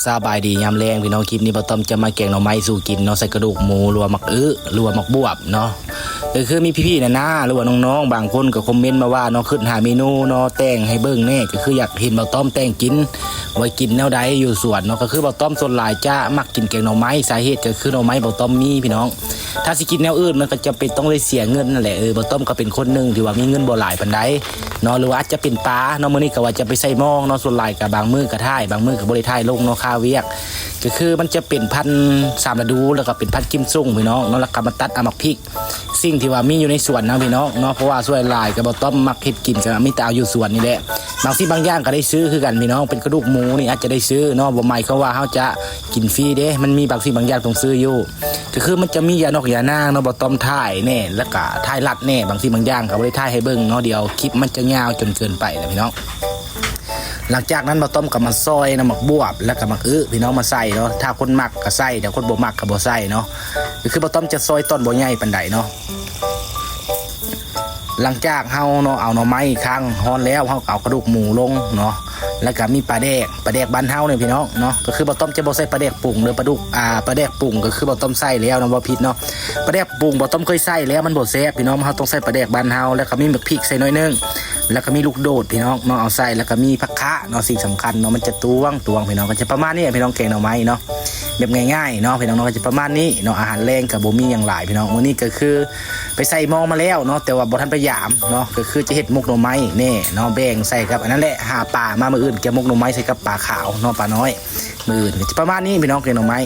ສະບາຍດີຍາມແລງພີ່ນ້ອງ, ຄລິບນີ້ບ່າວຕ້ອມຈະມາແກງໜໍ່ໄມ້ສູ່ກິນເນາະ ໃສ່ກະດູກໝູ ຫຼືວ່າໝາກອຶ ຫຼືວ່າໝາກບວບເນາະ. ກໍຄືມີພີ່ໆນາໆ ຫຼືວ່ານ້ອງໆບາງຄົນກໍຄອມເມັນມາວ່າເນາະ ຄິດຫາເມນູເນາະ ແຕ່ງໃຫ້ເບິ່ງແດ່ ກໍຄືຢາກເຫັນບ່າວຕ້ອມແຕ່ງກິນ ວ່າກິນແນວໃດຢູ່ສວນເນາະ. ກໍຄືບ່າວຕ້ອມສ່ວນຫຼາຍຈະມັກກິນແກງໜໍ່ໄມ້ ສາເຫດກໍຄືໜໍ່ໄມ້ບ່າວຕ້ອມມີພີ່ນ້ອງ. ຖ້າຊິກິນແນວອື່ນມັນກໍຈຳເປັນຕ້ອງໄດ້ເສຍເງິນນັ້ນແຫຼະ. ເອີ ບ່າວຕ້ອມກໍເປັນຄົນໜຶ່ງທີ່ວ່າມີເງິນບໍ່ຫຼາຍປານໃດເນາະ ຫຼືວ່າອາດຈະເປັນປາເນາະ. ມື້ນີ້ກໍວ່າຈະໄປໃສ່ມອງເນາະ, ສ່ວນຫຼາຍກໍບາງມື້ກໍຖ່າຍ ບາງມື້ກໍບໍ່ໄດ້ຖ່າຍລົງເນາະ ຄາວຽກ. ກໍຄືມັນຈະເປັນພັນສາມລະດູ ແລ້ວກໍເປັນພັນກິມຊຸງພີ່ນ້ອງເນາະ, ແລ້ວກໍມາຕັດເອົາໝາກພິກ ສິ່ງທີ່ວ່າມີຢູ່ໃນສວນນະພີ່ນ້ອງເນາະ. ເພາະວ່າສ່ວນຫຼາຍກໍບ່າວຕ້ອມມັກເຮັດກິນ ກໍມີແຕ່ເອົາຢູ່ສວນນີ້ແຫຼະ. ບາງສິ່ງບາງຢ່າງກໍໄດ້ຊື້ຄືກັນພີ່ນ້ອງ, ເປັນກະດູກໝູນີ້ອາດຈະໄດ້ຊື້ເນາະ, ບໍ່ໝາຍຄວາມວ່າເຮົາຈະກິນຟຣີເດ້, ມັນມີບາງສິ່ງບາງຢ່າງຕ້ອງຊື້ຢູ່. ກໍຄືມັນຈະມີຢານອກຢານາງເນາະ, ບ່າວຕ້ອມຖ່າຍແດ່ ແລ້ວກະຖ່າຍລັດແດ່, ບາງສິ່ງບາງຢ່າງກໍບໍ່ໄດ້ຖ່າຍໃຫ້ເບິ່ງເນາະ, ດຽວຄລິບມັນຈະຍາວຈົນເກີນໄປນະພີ່ນ້ອງ. ຫຼັງຈາກນັ້ນບ່າວຕ້ອມກໍມາຊອຍນຳໝາກບວບ ແລ້ວກໍໝາກອຶພີ່ນ້ອງ ມາໃສ່ເນາະ. ຖ້າຄົນມັກກໍໃສ່, ຖ້າຄົນບໍ່ມັກກໍບໍ່ໃສ່ເນາະ. ກໍຄືບ່າວຕ້ອມຈະຊອຍຕອນບໍ່ໃຫຍ່ປານໃດເນາະ. ຫຼັງຈາກເຮົາເນາະ ເອົາໜໍ່ໄມ້ຄ້າງຮ້ອນແລ້ວ ເຮົາກໍເອົາກະດູກໝູລົງເນາະ, ແລ້ວກໍມີປາແດກ ປາແດກບ້ານເຮົານີ້ພີ່ນ້ອງເນາະ. ກໍຄືບ່າວຕ້ອມຈະບໍ່ໃສ່ປາແດກປຸງເດີ, ປາດຸກ ອ່າ ປາແດກປຸງກໍຄືບ່າວຕ້ອມໃສ່ແລ້ວນະ, ບໍ່ຜິດເນາະ. ປາແດກປຸງບ່າວຕ້ອມເຄີຍໃສ່ແລ້ວ ມັນບໍ່ແຊບພີ່ນ້ອງ, ເຮົາຕ້ອງໃສ່ປາແດກບ້ານເຮົາ. ແລ້ວກໍມີໝາກພິກໃສ່ໜ້ອຍໜຶ່ງ ແລ້ວກໍມີລູກໂດດພີ່ນ້ອງເນາະ, ເອົາໃສ່ ແລ້ວກໍມີຜັກຄະເນາະ, ສິ່ງສຳຄັນເນາະ ມັນຈະຕວງໆພີ່ນ້ອງ. ກໍຈະປະມານນີ້ພີ່ນ້ອງ, ແກງໜໍ່ໄມ້ເນາະ ແບບງ່າຍໆເນາະພີ່ນ້ອງເນາະ, ກໍຈະປະມານນີ້ເນາະ. ອາຫານແລງກໍບໍ່ມີຫຍັງຫຼາຍພີ່ນ້ອງ, ມື້ນີ້ກໍຄື ໄປໃສ່ມອງມາແລ້ວເນາະ, ແຕ່ວ່າບໍ່ທັນໄປຢາມເນາະ. ກໍຄືຈະເຮັດໝົກໜໍ່ໄມ້ແດ່ເນາະ, ແບ່ງໃສ່ກັບອັນນັ້ນແຫຼະ ຫາປາມາ, ມື້ອື່ນແກງໝົກໜໍ່ໄມ້ໃສ່ກັບປາຂາວເນາະ, ປານ້ອຍ. ມື້ອື່ນກໍຈະປະມານນີ້ພີ່ນ້ອງ, ແກງໜໍ່ໄມ້